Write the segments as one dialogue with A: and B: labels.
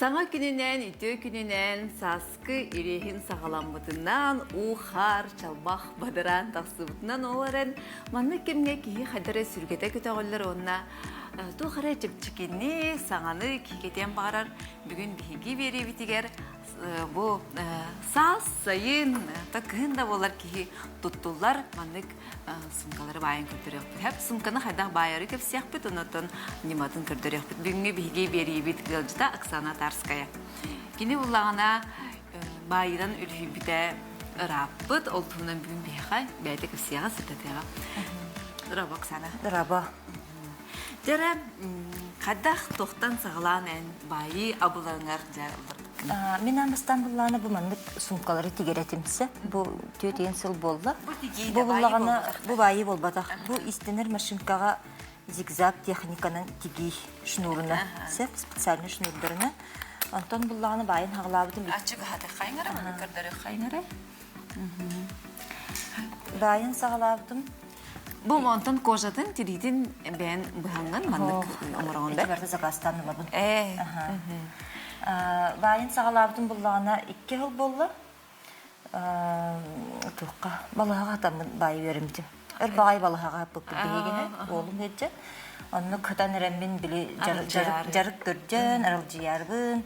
A: Саҥа күнүнэн, үтүө күнүнэн, сааскы ириэһин саҕаламмытынан, уу-хаар, чалбах бадараан тахсыбытынан ол эрэн, маннык кэмҥэ киһи хайда эрэ сүргэтэ көтөҕүллэр уонна туох эрэ чэпчэкини, саҥаны киһи баҕарар. Бүгүн биһиги биэриибитигэр бу саас, сайын, кыһын да буолар киһи туттуллар маннык сумкалары баайан көрдөрүөхпүт. Хэп сумканы хайдах баайары кэпсиэхпит, оннотон ньыматын көрдөрүөхпүт. Бүгүҥҥү биһиги биэриибит ыалдьыта Оксана Тарская. Кини буллаҕына баайынан үлүһүйбүтэ ырааппыт. Ол туһунан бүгүн биһиэхэ бэйэтэ кэпсиэҕэ, сырдатыаҕа. Дорообо, Оксана.
B: Дорообо.
A: Дьэрэ, хайдах туохтан саҕалаан эн баайыы абылаҥар дьэ ылларбыккын?
B: Мин аан бастаан буллаҕына бу маннык суумкалары тигэр этимсэ. Бу түөрт сыл буолла.
A: Бу тигии
B: Бу
A: да баайыы
B: буллаҕына
A: буолбатах.
B: бу баайыы буолбатах. Бу истэнэр машинкаҕа зигзаг техниканан тигии шнурuna сөп специальный шнурдарына. Онтон буллаҕына баайын хаҕалаабытым.
A: Аччык аһаты хайҥара, маны көрдөрү хайҥара.
B: Баайын саҕалаабытым.
A: Бу онтон кожатын, тириитин бэйэн быһаҥҥын маннык оҥороҕун да?
B: Ити барыта заказтаан ылабын.
A: Ээ.
B: Баайын саҕалаабытым буллаҕына икки сыл буолла. Туохха балаһаҕа хатаммын баайы үөрэммитим. Өр баҕайы балаһаҕа хаппыппыт биһигини, уолум үөрдэ. Оннук хатан эрэммин били дьарык көрдөөн, аралдьыйарбын.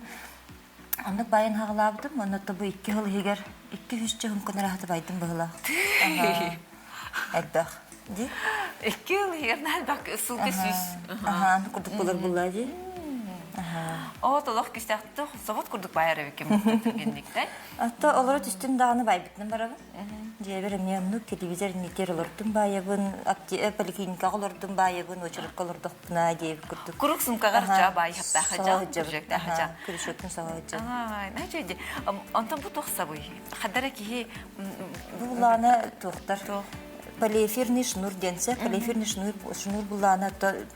B: Оннук байан хаҕалаабытым, онно бу икки сыл иһигэр икки үс чыһым кынар байдым быһыла. Элбэх. Ди?
A: Икки ыл иһигэр элбэх сылгы сүүс.
B: Аха, курдук болар булла ди.
A: О, толох күстәхті собот курдук байар эбиккин түргенниктен.
B: Атта олоро түстүн даҕаны байбытынан барабын. Дьиэбэр эмиэ оннук телевизор иннитер олордум баайабын, поликлиникаҕа олордум баайабын, очередка олордохпуна диэбит курдук.
A: Курук сумкаҕар чаа баай хаптаахыдьа, күрүчүөктээхыдьа.
B: Күрүчүөкпүн саҕа
A: Ай, начай Онтон бу туох сабый? Хадара киһи
B: Бу булаана туохтар полиэфирный шнур диэнсэ, полиэфирный шнур шнур булаана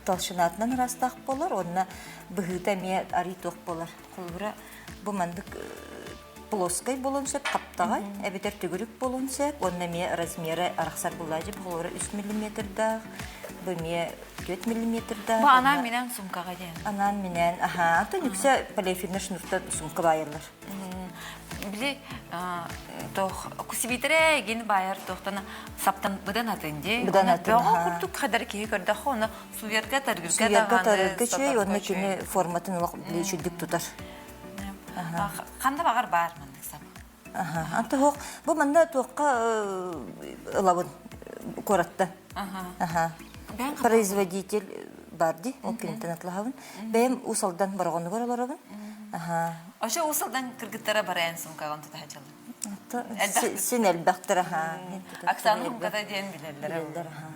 B: толщинатынан ыраастаах буолар, уонна быһыыта эмиэ арый туох буолар. Холобура, бу маннык плоскай буолуон сөп, хаптаҕай, эбэтэр төгүрүк буолуон сөп, уонна эмиэ размера арахсар булаадьы, холобура 3 миллиметрдаах, бу эмиэ 4 миллиметрдаах.
A: Бу анаан-минээн сумкаҕа диэн.
B: Анаан-минээн, аха, антон үксэ полиэфирный шнуртан сумка баайаллар.
A: Били туох кусибитерэ эгин баайар туохтан саптан быдан атын дии.
B: Быдан атын,
A: Бөҕө курдук хадар киһи көрдөххө, оны суверга таргырга
B: Суверга тарырга үчүгэй, уонна кини форматын олох били үчүгдүк тутар.
A: Ханна баҕар баар маннык сап.
B: Анта хоох бу манна туохха ылабын куоратта. Производитель бар ди, ол киниттэн атлаһабын. Бэйэм Уус Алдан Бороҕонугар олоробун.
A: Ошо Уус Алдан кыргыттара барайан сумкаҕын тутаһачалар.
B: Син элбэхтэр аха.
A: Оксана сумката диэн билэллэр.
B: Билэллэр аха.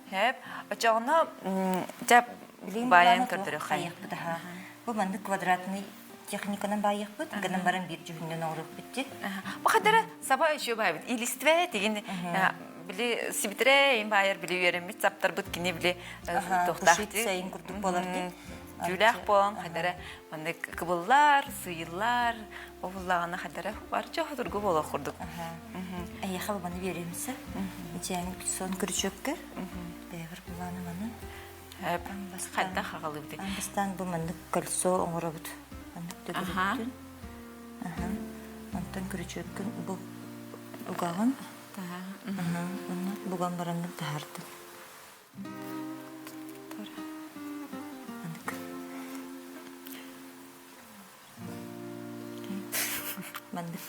A: Хэп, очоҕуна дьэ баайан көрдөрүөххэ.
B: Бу маннык квадратный техниканан баайыахпыт, гынан баран биир дьүһүннэн оҥоруохпут дии.
A: Бу хадара саба үчүгэй баайбыт. Илиствэ тигин били сибитирэ им баайар били үөрэммит саптарбыт кини били туохтаах
B: сайын курдук буолар дии.
A: Түүлээх буолан хадара маннык кыбыллар, сыйыллар, обуллаҕына хадара барча хотургу буолуох курдук.
B: Эйиэхэ маны биэриэмсэ. Ичээн сон күрүчүөккэ. Бэйэбэр булааны маны.
A: Хайдах хаҕалыыбыт?
B: Бастаан бу маннык кольцо оҥоробут. Маннык төгүрүктүн. Онтон күрүчүөккүн бу угаҕын. Уонна буган бараҥҥын таһаардым. Маннык. Маннык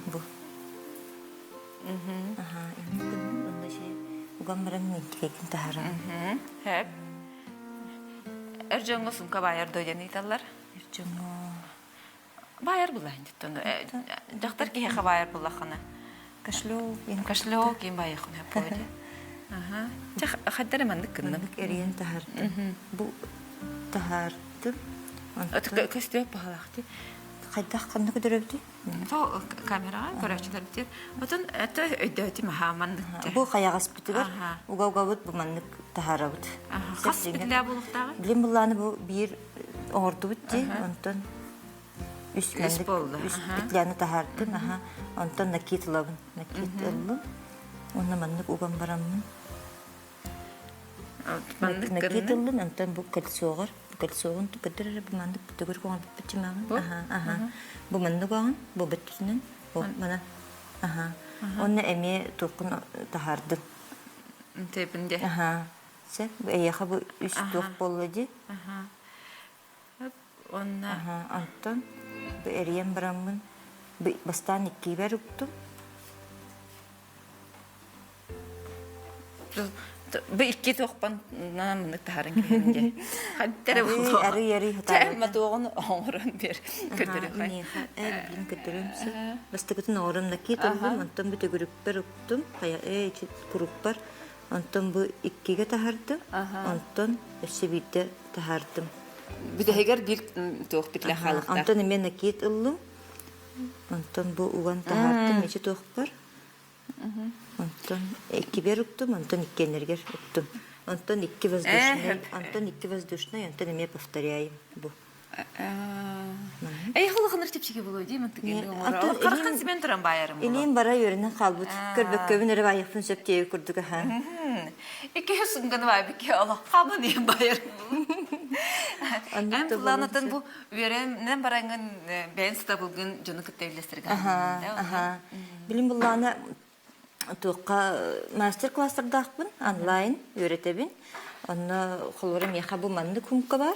B: Бу. Аха, инникин онно си уган баран минтикэтин таһааран.
A: Хэп. Эр дьоҥҥо сумка баайар доо диэн ыйыталлар.
B: Эр дьоҥҥо
A: баайар буллаһын диттон дьахтар киһиэхэ баайар буллаххына
B: кошелек
A: кошелек ким баайыаххын сөп Аха. Чэ хаддара маннык гынным.
B: Маннык эрийэн таһаардым. Бу таһаардым.
A: Көстүөк баһалаах дии.
B: Хайдах ханна көтөрөбүтүй?
A: То камераҕа көрөөччүлэрбитигэр отон это өйдөөтүм аһаа маннык
B: Бу хайаҕаспытыгар уга-угабыт бу маннык таһаарабыт.
A: Хас петля буолуохтааҕый?
B: Билим буллааны бу биир оҥордубут дии, онтон үс маннык үс петляны таһаардым, аха. Онтон накид ылабын, накид ыллым. Уонна маннык уган бараммын.
A: Маннык
B: накид ыллым, онтон бу кольцоҕар. Кольцоҕун көрдөр эрэ бу маннык төгүрүк оҥорбуппут чымааҕын. Аха, аха. Бу маннык оҕон, бу бөттүтүнэн, бу мана. Аха. Онно эмиэ туоххун таһаардым.
A: Тэпин де.
B: Аха. Сэ, бу эйиэхэ бу үс туох буолла дии.
A: Аха. Онно
B: Аха, онтон бу эрийэн бараммын бу бастаан иккиибэр уктум.
A: Бу икки туохпан маннык таһарын киһим дии. Хантара
B: Арый, арый, арый
A: Чэ, матуоҕун оҥорон бер көрдөрүөххэ.
B: Миэхэ эр билин көрдөрүөм сөп. Бастакытын оҥорон накид ыллым, онтон бу төгүрүкпэр уктум, хайа ээ ити куруппар, онтон бу иккигэ таһардым, онтон өссө биирдэ таһаардым.
A: Бүтэһигэр биир туох петля хаалыктаах.
B: Онтон эмиэ накид ыллым, онтон бу уган таһаардым ити туохпар. Онтон иккибэр уктум, онтон иккиэннэригэр уктум. Онтон икки воздушный, онтон икки воздушный, онтон эмиэ повторяем бу.
A: Эй, холохонор чэпчэки буолуо дии мантык Хараххан симэн туран баайарым
B: Илиим бара үөрэнэн хаалбыт. Көрбөккөбүн эрэ баайыахпын сөп диэби курдук аха.
A: Икки сунганы баайбыкки олох хамын иһин баайарым. Эн планатын бу үөрэнэн бараҥын бэйэн сатабылгын дьону кытта үллэстэргэ
B: Аха, Билим буллаана туохха мастер-класстардаахпын онлайн үөрэтэбин. Онно холобура миэхэ бу маннык хумка бар.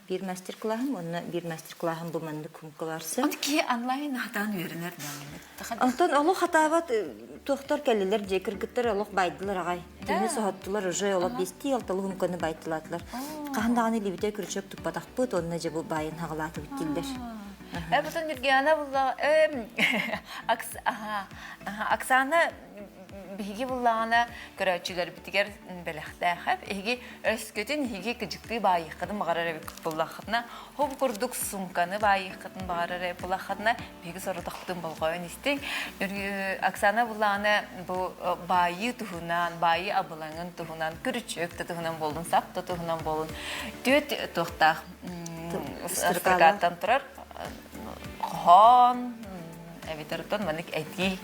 B: Биир мастер-клаһым, онно биир мастер-клаһым бу маннык хумка барса.
A: Оны киһи онлайн хатаан үөрэнэр
B: Онтон олох хатаабат туохтар кэллилэр дьиэ кыргыттар олох байдылар аҕай. Түнү соһоттулар уже олох бестии алталы хумканы байтылаатылар. Хаһан даҕаны илибитэ күрүчөк туппатахпыт, онно дьэ бу байын хаҕалаатыбыт дииллэр.
A: Э, Нюргиана булла Оксана биһиги буллаҕына көрөөччүлэрбитигэр бэлэхтээхэп эһиги өскөтүн эһиги кыдьыктыы баайыаххытын баҕарар эбиккит буллаххытына хоп курдук суумканы баайыаххытын баҕарар эбит буллаххытына биһиги сорудахпытын болҕойон истиҥ Оксана буллаҕына бу баайыы туһунан баайыы абылаҥын туһунан күрүчүөк да туһунан буоллун сап да туһунан буоллун түөт туохтаах строкаттан турар хоһоон эбэтэр оттон маннык этии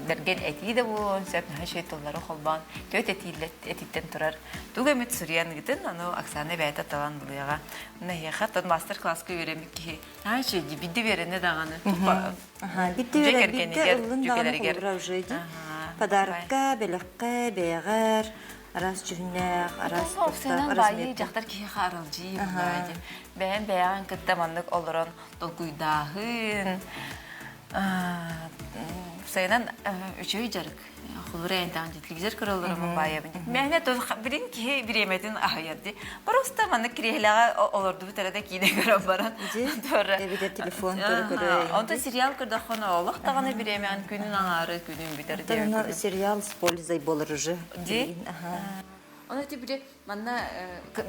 A: бэргэн этии да буолуон сөп наһаа үчүгэй тыллары холбоон түөрт этииттэн турар тугу эмит суруйан ыытын ону Оксана бэйэтэ талан булуоҕа эһиэхэ оттон мастер-класска үөрэммит киһи наһаа үчүгэй бидди үөрэнэ даҕаны
B: Бидди үөрэннэ ыллын даҕаны холобура уже ди подарокка бэлэххэ бэйэҕэр араас дьүһүннээх, араас
A: Овсянан баайыы дьахтар киһиэхэ аралдьыы буолаа Бэйэн бэйэҕин кытта маннык олорон толкуйдааһын сайынан үчүгэй дьарык. Холура энтэҕин телевизор көрөллөрүм баайабын. Мээнэ билин киһи бириэмэтин аһыйар ди. Просто маннык кириэһилэҕэ олордубут эрэ да киинэ көрөн баран.
B: Эбитэр телефон көрө-көрө.
A: Онтон сериал көрдөххүнэ олох даҕаны бириэмэҕин күнүн аҥаары күнүн бүтэр
B: диэн. Сериал с пользой болар уже.
A: Ди. Ону ити били манна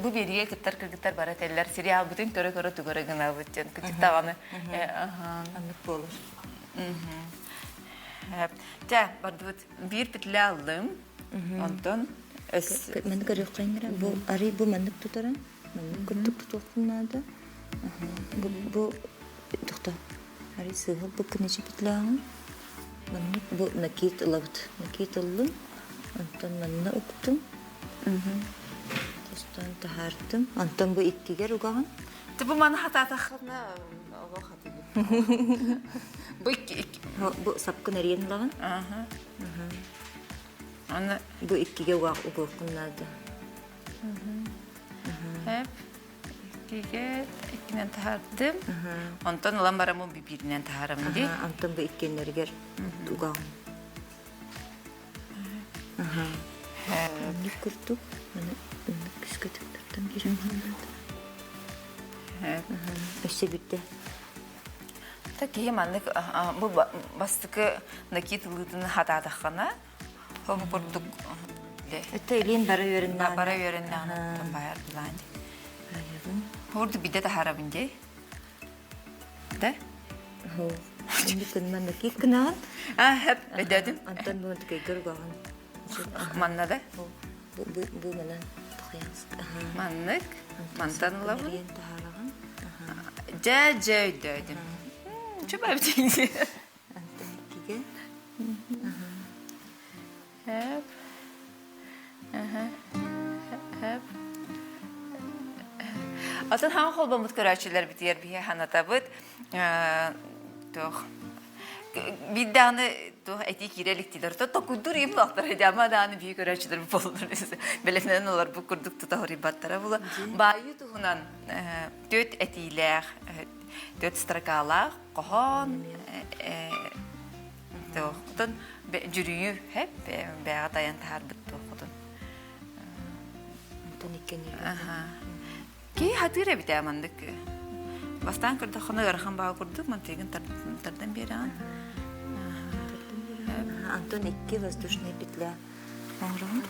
A: бу биэриигэ кыттар кыргыттар бары этэллэр сериалбытын көрө-көрө тугу эрэ гынабыт диэн кычык даҕаны.
B: Аннык буолар.
A: Чэ, бардыбыт. Биир петля аллым. Онтон
B: Маны көрүөххэ бу арый бу маннык тутарын маннык курдук тутуохпун наада. Бу бу тохто арый сыыһыл бу кынычы петлягын маннык бу накид ылабыт. Накид ыллым. Онтон манна уктум. Тостон таһаартым. Онтон бу иккигэр угаҕын.
A: Бу маны хатаатаххына олох хатыыбын. Бу икки
B: Бу сапкын эрийэн ылаҕын.
A: Аны
B: Бу иккигэ угуоххун наада.
A: Хэп иккигэ иккинэн таһаардым. Онтон ылан бараммын бииринэн таһаарабын дии.
B: Онтон бу иккиэннэригэр угаҕын. Оннук курдук маны оннук күскэ тыктартан биэрэн наада. Өссө бүтте.
A: Та киһи маннык бу бастакы накид ылыытын хатаатаххына бу курдук
B: Өттө илиин бара үөрэннэҕинэ
A: бара үөрэннэҕинэ байар билаан Орду бидэ таһаарабын дии. Да?
B: Күнман накид кынаҕын.
A: А, хэп, өдөдүм.
B: Антон бу тыкайгар угаҕын.
A: Манна да?
B: Бу бу бу манан
A: Маннык. Мантан ылабын. Дьэ, дьэ өйдөөдүм. Чубай битиҥ.
B: Антон иккигэ.
A: Хэп. Хэп. Атын хаҥа холбоммут көрөөччүлэрбитигэр биһи ханатабыт туох биир даҕаны туох этии киирэ иликтилэр. Токуйдуур им лахтар дьама даҕаны биһи көрөөччүлэр буоллар бэлэмнэн олорбут курдук тута хоруйбаттара була. Баайыы туһунан түөрт этиилээх, түөрт строкалаах хоһоон туохтун дьүрүйүү хэп бэйэҕэ тайан таһаарбыт туоххутун.
B: Онтон иккини.
A: Киһи хатыыр эбит ээ маннык. Бастаан көрдөххүнэ ыарахан баҕа курдук мантыгын тардан биэрэҕин.
B: Антон икки воздушная петля оҥороҕун.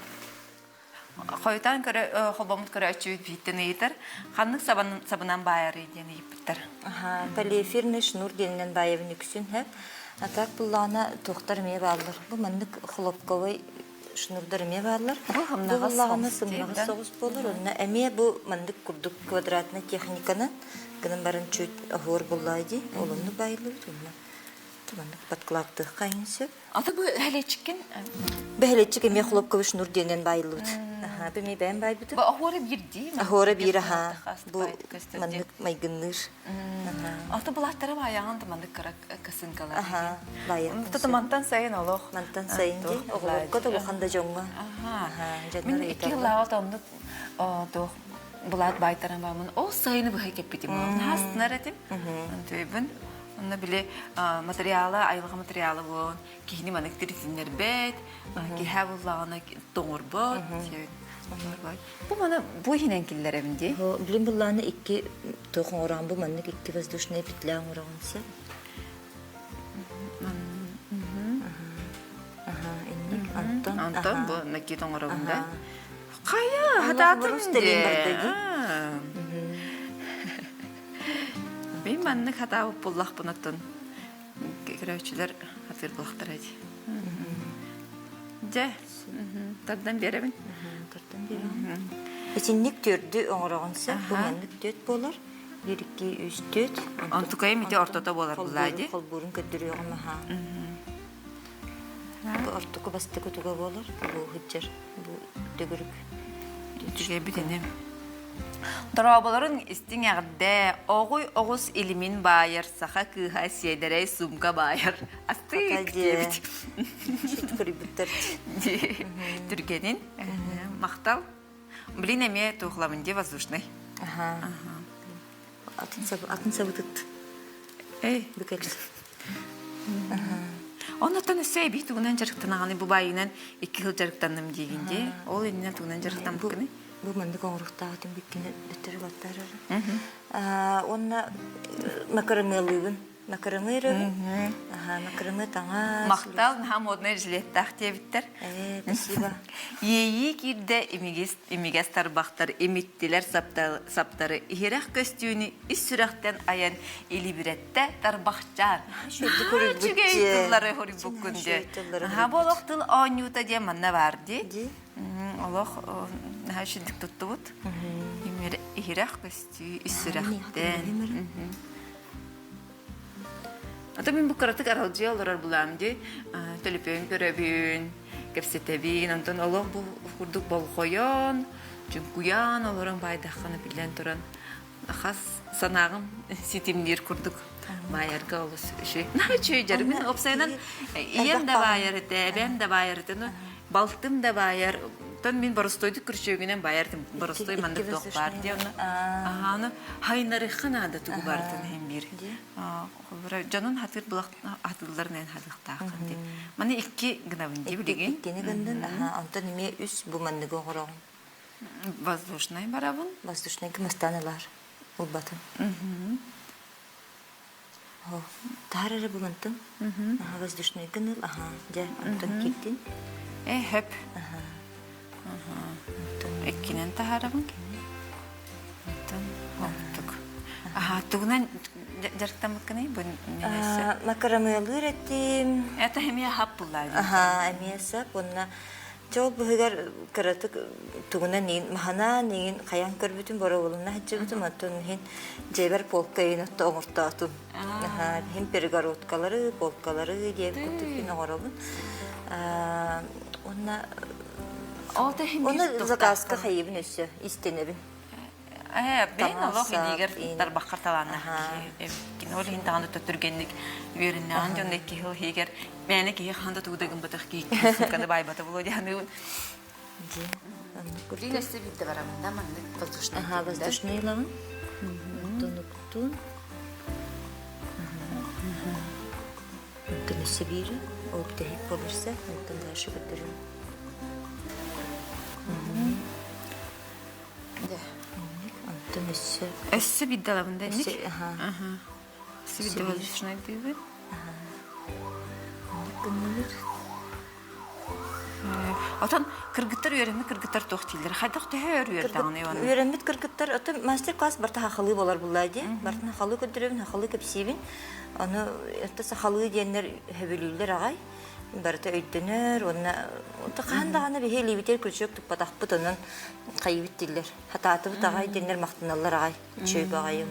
A: Хойутаан көрө холбоммут көрөөччүбүт биһиттэн ыйытар. Ханнык сабынан баайарый диэн ыйыппыттар.
B: Аха, полиэфирный шнур диэнинэн баайабын үксүн һэ. А так буллаҕына туохтар эмиэ бааллар. Бу маннык хлопковый шнурдар эмиэ бааллар.
A: Бу сымнаҕас
B: буллаҕына сымнаҕас соҕус буолар. Онно эмиэ бу маннык курдук квадратная техниканан гынан баран чуть оһуор буллаа дии. Ол оннук баайыллыбыт онно. Маннык подкладтыахха иһин сөп.
A: Аты бу бэһэлиэччиккин?
B: Бэһэлиэччик эмиэ хлопковый шнур диэнинэн баайыллыбыт. Аха, бу эмиэ бэйэм баайбытым.
A: Бу оһуора биирдии?
B: Оһуора биир, аха. Бу маннык майгынныыр.
A: Аты булаттара баайаҕын да маннык кыра косынкалар.
B: Аха, баайаҕын.
A: Тото мантан сайын олох.
B: Мантан сайын дии, оҕолорго да улахан да дьоҥҥо.
A: Аха. Мин икки сыллааҕы оннук туох булаат баайтаран баамын ол сайыны быһа кэппитим. Хастынар этим. Онтуйбун Онно били материала, айылҕа материала буолан киһини маннык тиритиннэрбэт, киһи буллаҕына тоҥорбот. Бу маны бу иһинэн киллэрэбин дии.
B: Билин буллааны икки туох оҥороон бу маннык икки воздушная петля оҥороҕун сөп. Инник Антон.
A: Антон бу накид оҥоробун да. Хайа, хатаатым дии. Мин маннык хатаабыт буллахпын оттон көрөөччүлэр хатыыр булахтара дии. Дьэ, тардан биэрэбин.
B: Тардан биэрэбин. Итинник төрдү оҥороҕун сөп. Бу маннык түөрт буолар. Биир, икки, үс, түөрт.
A: Онтукайым ити ортото буолар булаа дии.
B: Холбуурун көрдөрүөҕүм аһаа. Бу ортоку бастакы туга буолар. Бу сылдьар. Бу төгүрүк.
A: Үчүгэйбит ини. Дорооболорун истиҥ эҕэрдэ, оҕуй оҕус илимин баайар, саха кыыһа сиэдэрэй сумка баайар. Астык диэбит.
B: Көрбүттэр.
A: Түргэнин. Махтал. Блин эмиэ туохлабын дии воздушный.
B: Аха. Атын саб атын сабытыт.
A: Эй.
B: Бүкэл.
A: Оннуттан өссө эбии тугунан дьарыктанаҕыный бу баайынан икки сыл дьарыктанным диигин дии. Ол иннинэ тугунан дьарыктаммыккыный?
B: Бу маннык оҥоруохтаах этим бүккүнэ бүтэрэ баттарар. Уонна макарамыалыыбын. Макарамы өрөбүн. Аха, макарамы таҥас.
A: Махтал, наһаа моднай жилеттаах диэбиттэр.
B: Э, спасибо.
A: Иэйии киирдэ имигэс, имигэс тарбахтар имиттилэр саптары иһирэх көстүүнү ис сүрэхтэн айан илибирэттэ тарбахчаан. Үчүгэй тыллары хоруйбуккун дии. Аха, бу олох тыл оонньуута диэн манна баар дии. Олох наһаа үчүгдүк туттубут. Иһирэх көстүү ис сүрэхтэн. Ата мин бу кыратык аралдьыйа олорор булаам дии. Төлөпүөн көрөбүн, кэпсэтэбин, онтон олох бу курдук болҕойон, чуҥкуйан олорон баайдаххына биллэн туран хас санааҕым ситимниир курдук баайарга олус үчүгэй. Наһаа үчүгэй дьарык. Мин уопсайынан ийэм да баайар этэ, эбэм да баайар этэ, ну балтым да баайар. Оттон мин боростуойдук күрчүөгүнэн баайар этим. Боростуой маннык туох баар дии онно. Аха, ону хайнарыхха наада тугу барытын иһин биир. Холобура, дьонун хатыыр булах хатыылларын эн хатыахтааххын дии. Маны икки гынабын дии билигин.
B: Иккини гыннын, аха, онтон эмиэ үс бу манныгы оҥороҕун.
A: Воздушный барабын.
B: Воздушный кымыстаан ылар. Ылбатын. Таһар эрэ булантым. Аха, воздушный гыныл, аха, дьэ, онтон киирдин.
A: Э, хөп. Иккинэн таһаарабын. Онтон оттук. Аха, тугунан дьарыктаммыккыный бу ненесе?
B: Макарамыалыыр этим.
A: Это эмиэ хап буллаа.
B: Аха, эмиэ сап, уонна Дьэ ол быһыгар кыратык тугунан иин маһанаан иин хайаан көрбүтүм боруобалана сылдьыбытым оттон иһин дьиэбэр полка иин отто оҥортоотум. Аһаа иһин перегородкалары, полкалары диэн курдук иһин оҥоробун. Уонна
A: Ол да иһин
B: Оны заказка хайыбын өссө истэнэбин.
A: Ээ, бэйэн
B: Таҥас
A: олох
B: сап,
A: илиигэр
B: ин.
A: тарбаххар талааннаах
B: Аһаа.
A: киһи эбиккин. Ол иһин даҕаны түргэнник үөрэннэҕин дьон икки сыл иһигэр мээнэ киһи хаһан да тугу да гымматах киһи сумканы баайбата буолуо дии саныыбын.
B: Дьиэ, оннук курдук.
A: Билин өссө биирдэ бараммын да маннык воздушный
B: Аһаа,
A: диэбин да.
B: воздушный ылаҕын. Онтон уктуун. Онтон өссө биири, ол бүтэһик буоларса, онтон дальше көрдөрүм. Онтон өссө
A: Өссө биирдэ ылабын да
B: өссө
A: инник?
B: аһаа.
A: Аха. Өссө
B: Өссө
A: биирдэ
B: биир.
A: воздушнайдыыбын.
B: Аһаа. Оннук гынныбыт.
A: Отон кыргыттар үөрэммит кыргыттар туох дииллэр? Хайдах төһө өр үөрдэҕиний оны?
B: Үөрэммит кыргыттар оттон мастер-класс барыта хахалыы буолар буллаа дии. Барытын хахалыы көрдөрөбүн, хахалыы кэпсиибин. Аны это сахалыы диэннэр сөбүлүүллэр аҕай. Барыта өйдөнөр уонна хаһан даҕаны биһи илиибитигэр күлчүк туппатахпыт онон хайыбыт дииллэр. Хатаатыбыт аҕай диэннэр махтаналлар аҕай. Үчүгэй баҕайы.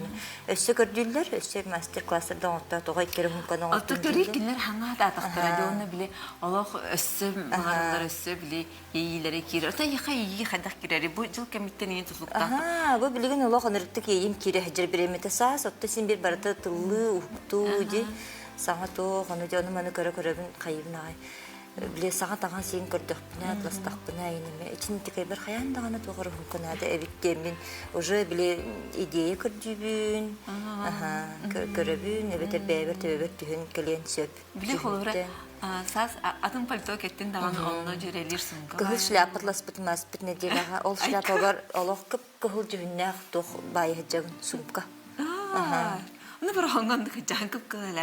B: Өссө көрдүүллэр, өссө мастер-класстарда оҥотто тоҕо иккери хумканы
A: Оттон
B: оҥоттун
A: көрүү
B: дииллэр.
A: кинилэр хаҥаат аатахтара дии уонна били олох өссө баҕараллар өссө били иэйиилэрэ киирэр. Оттон эйиэхэ иэйии хайдах киирэрий? Бу дьыл кэмиттэн иин тутулуктаах.
B: Аһаа, бу билигин олох ынырыктык иэйиим киирэ сылдьар бириэмэтэ саас, отто син биир барыта тыллыы, уһуктуу дии. Саҥа туох, ону дьэ ону-маны көрө-көрөбүн хайыбын аҕай. Били саҥа таҥас сиин көрдөхпүнэ, атластахпына инеме ичин итикэйбэр хайаан даҕаны туох эрэ уһуҥка наада эбит диэммин уже били идея көрдүүбүн, аһаа, көрөбүн, эбэтэр бэйэбэр төбөбөр түһэн кэлиэн сөп.
A: Били холобура саас атын пальто кэттин даҕаны онно дьүөрэлиир сумка
B: Кыһыл шляпа атласпытым ааспыт нэдиэлэҕэ. Ол шляпабар олох кып-кыһыл дьүһүннээх туох баайы сылдьабын сумка.
A: Аа, ну бір оҥон дьаһан кып-кыһыл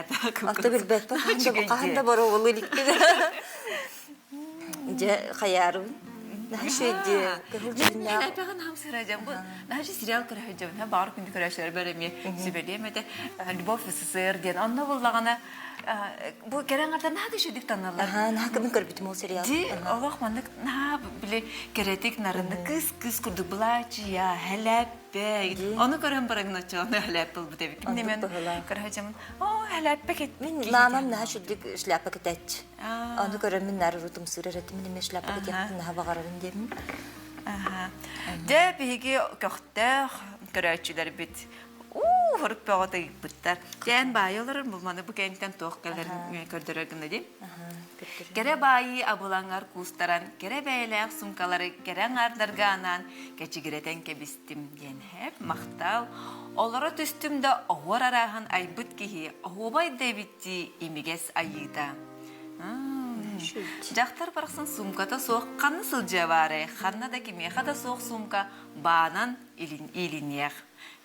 B: Алта билбэппин хаһан да хаһан да боруобалыы иликпин. Дьэ хайаарыбын. Наһаа үчүгэй кыһыл дьүһүннээх.
A: Эпэҕин хамсыра дьэ бу наһаа сериал көрө сылдьабын баҕар күндү көрөөччүлэр эмиэ сүбэлиэм этэ Любовь СССР диэн онно буллаҕына бу кэрэ аҥардар наһаа да үчүгдүк таҥналлар.
B: Аһаа, наһаа кыбын көрбүтүм ол сериал.
A: Ди олох маннык наһаа били кэрэтик нарыннык кыыс кыыс курдук былаачыйа, хэлээппэ. Ону көрөн баран оччоҕуна хэлээппэ ылбыт эбит.
B: Оннук
A: Мен
B: быһыылаах.
A: көрө сылдьаммын, оо, хэлээппэ
B: Мин маамам наһаа үчүгдүк шляпа кэтээччи. Ону көрөммүн наар урутумсуурар этим, мин эмиэ шляпа кэтиэхпин наһаа баҕарабын диэммин.
A: Дьэ, биһиги көхтөөх көрөөччүлэрбит уу хорук бөҕөтө ыйыппыттар. Дьээн баайы олорор бу маны бу кэнниттэн туох кэлэрин көрдөрөр гына дии. Кэрэ баайыы абылаҥар куустаран, кэрэ бэйэлээх сумкалары кэрэ аҥаардарга анаан кэчигирэтэн кэбистим диэн һэп махтал. Олоро түстүм да оһуор арааһын айбыт киһи оһуобай да эбит дии имигэс айыыта. Дьахтар барахсан суумката суох ханна сылдьыа баарай, ханна да кимиэхэ да суох суумка баанан иилиниэх.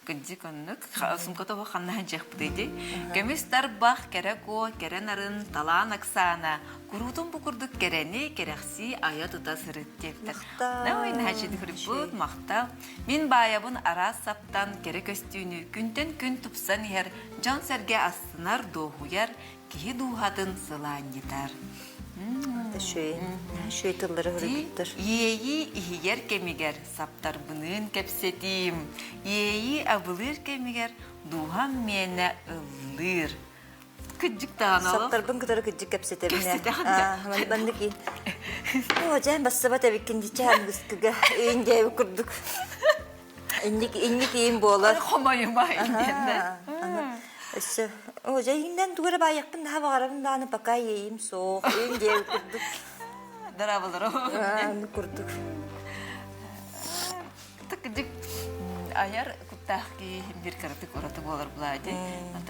A: Кырдьык оннук сумка тобо ханна сылдьыахпытый дии. Көмүс тарбах, кэрэ куо, кэрэ нарын, талаан Оксана куруутун бу курдук кэрэни, кэрэхсии айа-тута сырыт диэбиттэр.
B: Махтал.
A: Ой, наһаа махтал. Мин баайабын араас саптан кэрэ көстүүнү күнтэн күн тупсан иһэр дьон-сэргэ астынар, дуоһуйар, киһи дууһатын сылаанньытар.
B: Үчүгэй тыллары суруйбуттар.
A: Иэйии иһийэр кэмигэр саптарбыныын кэпсэтиим. Иэйии абылыыр кэмигэр дууһам миэнэ ыллыыр. Кыдьык даҕаны
B: Саптарбын кытары кыдьык кэпсэтэбин ээ. Маннык иин. Оо, дьэ, бассабат эбиккин дичэ ангыскыга иин диэбит курдук. Инник инник иин буолар.
A: Хомойума диэннэ.
B: Өссө оо, дьэ, ииннэн тугу эрэ баайыахпын наһаа баҕарабын даҕаны пока иэйим суох. Иин диэбит курдук.
A: Дорооболору.
B: Аны курдук.
A: Кырдьык айар куттаах киһи биир кыратык ураты буолар былаадьы.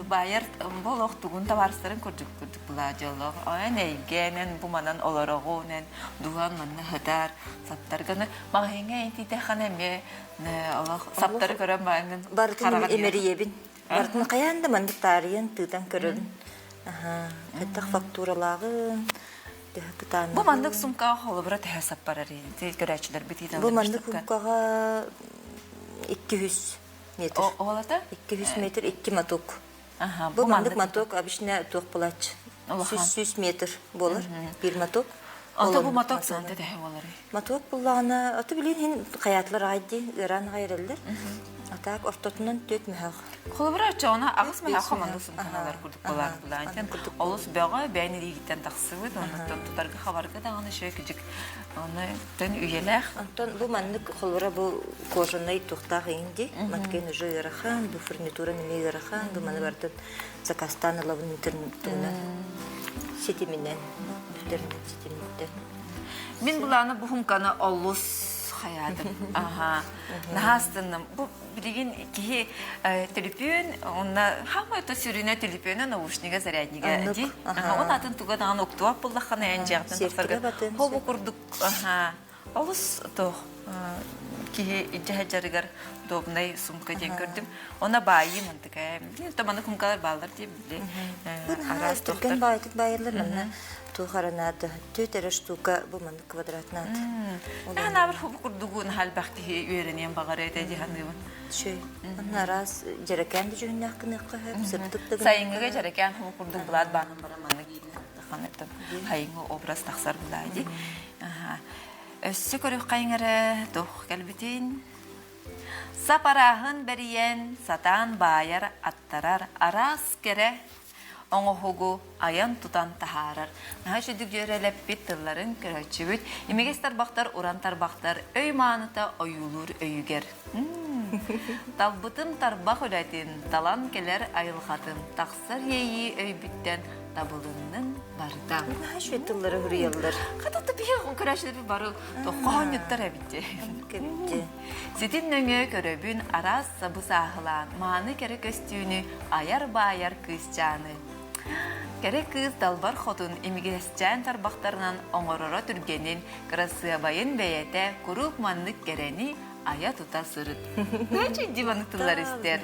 A: Байар бу олох тугун табаарыстарын курдук курдук былаадьы олох. Эн эйгэнэн бу манан олороҕунэн дуһан манна сытар саптарганы маҕаһыыҥҥа итиитэххинэ эмиэ олох саптары көрөн бараҥҥын
B: Барытын имэрийэбин. Барытын хайаан да маннык таарыйан тыытан көрөбүн. Аха, хайдах фактуралааҕын, төһө
A: Бу
B: кытааннаҕын.
A: маннык сумкаҕа холобура төһө саппарар көрөөччүлэрбит
B: Бу маннык сумкаҕа 200 метр.
A: Оҕолото?
B: 200 метр, икки моток.
A: Аха,
B: Бу маннык моток обычно туох буолааччы?
A: Улахан.
B: 100 метр буолар, биир моток.
A: Ото бу моток сыанта төһө буоларый?
B: Моток буллаҕына, ото билин иһин хайаатылар аҕай дии, ыараан аҕай эрэллэр. А так ортотунан түөрт мөһөх.
A: Холобура, оччоҕуна аҕыс мөһөх хомонду сумканалар курдук буолар булаантен олус бөҕө бэйэн илиигиттэн тахсыбыт, оннуттан тутарга хабарга даҕаны үчүгэй кыдьык оны төн үйэлээх.
B: Онтон бу маннык холобура бу кожаный тухтаах иҥ дии, маткен уже ыарахан, бу фурнитура эмиэ ыарахан, бу маны барытын заказтаан ылабын интернеттугунан ситиминэн, интернет ситимиттэн.
A: Мин булааны бу хумканы олус хайаатым. Аха. Наһаа астынным. Бу билигин киһи төлөпүөн онно хаамай то сүрүнэ төлөпүөнэ наушнига заряднига ди. Он атын туга даҕаны уктуап буллаххына эн дьиэҕиттэн тахсарга хобу курдук аха Олус туох киһи илдьэ сылдьарыгар удобнай сумка диэн көрдүм. Она баайыы мантыка. То маны сумкалар бааллар дии били.
B: Араас түргэн баайтык баайылар манна туох аранаата түөт эрэ штука бу маннык квадратнаат.
A: Наһанаабыр хубу курдугу наһаа киһи үөрэниэн баҕар этэ дии саныыбын.
B: Шүй. Онно араас дьэрэкээн да дьүһүннээх гыныахха сөп, сырдык да
A: Сайыҥҥыга дьэрэкээн хубу курдук былаат баанан баран маннык иилин хайыҥҥы образ тахсар булаа дии. Өссө көрүөххэйиҥ эрэ, туох кэлбитин. Сап арааһын бэрийэн, сатаан баайар, аттарар араас кэрэ оҥоһугу айан-тутан таһаарар. Наһаа үчүгдүк дьүөрэлэппит тылларын көрөөччүбүт, имигэс тарбахтар, уран тарбахтар өй мааныта ойуулуур өйүгэр. Талбытын тарбах үлэтин, талан кэлэр айылҕатын, тахсар иэйии өйбүттэн табылыннын барыта.
B: Наһаа үчүгэй тыллары суруйаллар.
A: Хата биһи көрөөччүлэр бары хоһоонньуттар эбит
B: Кэбитти.
A: Ситим нөҥүө көрөбүн араас сабы сааһылаан, мааны кэрэ көстүүнү айар-баайар кыысчааны. Кэрэ кыыс далбар хотун имигэсчээн тарбахтарынан оҥороро түргэнин, кырасыабайын бэйэтэ куруук маннык кэрэни айа-тута сырыт. Нече диваны тыллар истэр.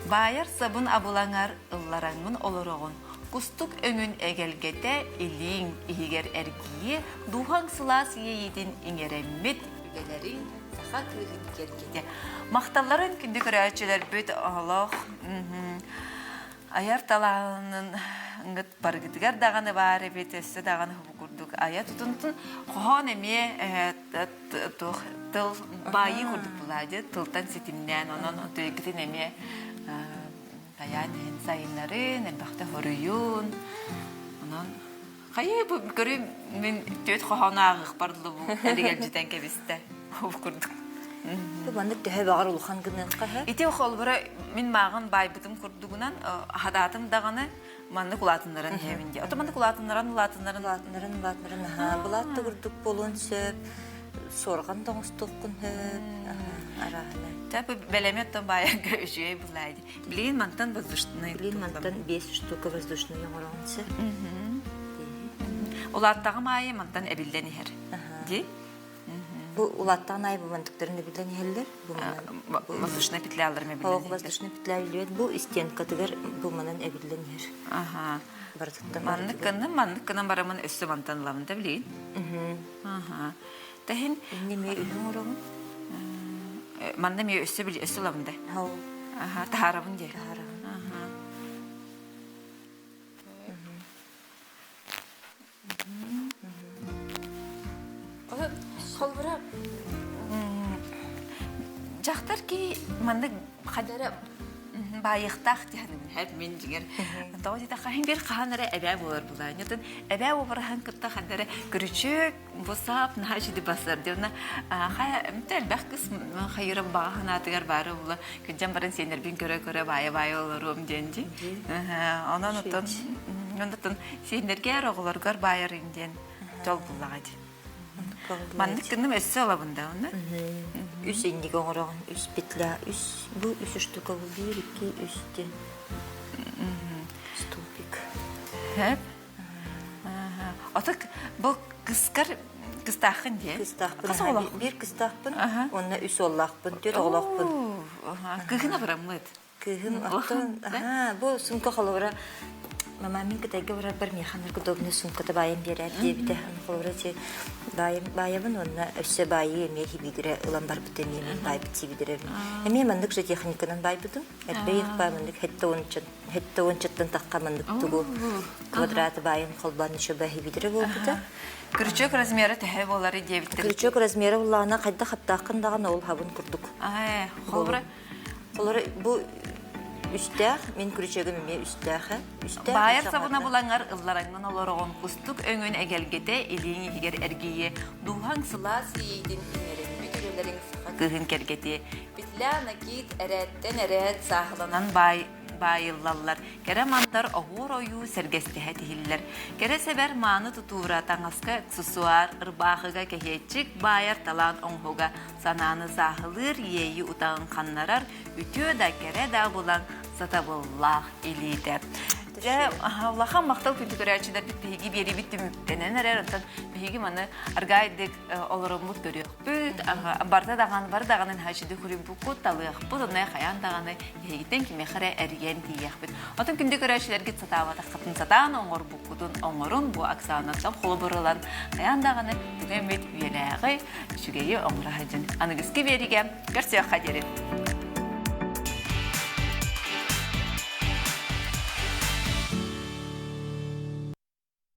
A: Баайар сабын абылаҥар ыллараҥҥын олороҕун, кустук өҥүн эгэлгэтэ илииҥ иһигэр эргийиэ, дууһаҥ сылаас иэйиитин иҥэрэммит үлэлэриҥ саха кыыһын киэргэтэ. Махталларын күндү көрөөччүлэрбит олох айар талаанын барыгытыгар даҕаны баар эбит, өссө даҕаны бу курдук айа тутунтун хоһоон эмиэ туох тыл баайыы курдук булаадьы тылтан ситимнээн онон өйгүтүн эмиэ тайаан иһин сайыннарын элбэхтэ хоруйун онон хайыы бу көрү мин түөт хоһоону ааҕыахпар дылы бу элигэлдьитэн кэбистэ ол курдук
B: Бу маннык төһө баҕар улахан гыныахха сөп.
A: Ити холбура мин мааҕын баайбытым курдугунан хадаатым даҕаны маннык улаатыннаран иһэбин дии. Ото маннык улаатыннаран улаатыннаран
B: улаатыннаран улаатыннаран аһаа былаат да курдук буолуон сөп суорҕан да оҥостуоххун сөп арааһына.
A: Та бу бэлэми оттон баайарга үчүгэй булаа дии. Билигин мантан воздушный.
B: Билигин мантан биэс штука воздушный оҥороҕун сөп.
A: Улааттаҕым аайы мантан эбиллэн иһэр. Дии.
B: Бу улааттаҕын аайы бу мантыктарын эбиллэн иһэллэр. Бу
A: манан воздушная петлялар эбиллэн
B: Оох воздушная петля эбиллибэт. Бу стенкатыгар бу манан эбиллэн иһэр.
A: Аха.
B: Барытыттан
A: Маннык гынным, маннык гынан барамын өссө мантан ыламын да билигин. Аха. Тэһин
B: Инне эмиэ үһү оҥоробун.
A: Манна эмиэ өссө өссө ыламын да. Аха, таһаарабын дии.
B: Таһаарабын.
A: Аха. Холобура, дьахтар киһи маннык хадара баайыахтаах диһаныбын хэп мин дьиҥэр тоҕо диэтэххэ иһин биир хаһан эрэ эбээ буолар булаа ньутун эбээ уобараһын кытта ханна эрэ күрүчүөк бу саап наһаа үчүгэй басар дии уонна хайа элбэх кыс хайыра баҕа санаатыгар баара була Кырдьан баран сиэннэрбин көрө-көрө баайа-баайа олоруом диэн дии. Онон оттон онтон сиэннэргэр оҕолоргор баайарыҥ диэн дьол буллаҕа дии. Маннык гынным өссө ылабын да онно.
B: Үс инник оҥороҕун, үс петля, үс бу үс штука бу биир, икки, үс диэн. Столбик.
A: Хөп. Ото бу кыскар кыстааххын дии?
B: Кыстаахпын. Хас оҕолоох? Биир кыстаахпын, уонна үс уоллаахпын, түөрт оҕолоохпун.
A: Кыыһын абыраммыт.
B: Кыыһым оттон, аха, бу сумка холобура. Мама мин Кытайга барарбар миэхэ наркодобный суумката баайан биэрээр диэбитэ. Холобура ити баайабын уонна өссө баайыы эмиэ хибиидирэ ылан барбыта эмиэ мин баайбыт сибидирэбин. Эмиэ маннык же техниканан баайбытым. Эрбэйих баа маннык хетте уончаттан тахха маннык тугу квадраты баайын холбоон еще ба хибидирэ буолбута.
A: Крючок размера төһө буолары диэбиттэр.
B: Крючок размера буллаҕына хайдах хаптааххын даҕаны ол хабын курдук.
A: Холобура
B: Холобура бу үстээх, мин крючогум эмиэ үстээх. Үстээх
A: Баайар сабына булаҥар ыллараҥҥын олороҕун кустук өҥүн эгэлгэтэ илииҥ иһигэр эргийиэ, дууһаҥ сылаас иэйиитин иҥэриммит үлэлэриҥ саха кыыһын кэргэтиэ. Петля накид эрээттэн эрээт сааһыланан баай баайыллаллар, кэрэ мандар оһуор ойуу сэргэстэһэ тиһиллэр. Кэрэ сэбэр мааны тутуура, таҥаска аксессуар, ырбаахыга кэһиэччик, баайар талаан оҥоһуга, санааны сааһылыыр, иэйии утаҕын ханнарар, үтүө да, кэрэ да булан сатабыллаах илиитэ. Дьэ, улахан махтал күндү көрөөччүлэрбит биһиги биэрибит түмүктэнэн эрэр. Онтон биһиги маны аргайдык олороммут көрүөхпүт, барда даҕаны, бар даҕаны наһаа күрүбүккут, талыахпыт, онно хайаан даҕаны биһигиттэн кимиэхэ эрэ эрийэн тиийиэхпит. Отон күндү көрөөччүлэргит сатаабатаххытын сатаан оҥорбуккутун оҥорун бу Оксанаттан холобур ылан хайаан даҕаны тугу эмит үйэлээҕи, үчүгэйи оҥоро сылдьын. Аныгыскы биэригэ көрсүөххэ диэри.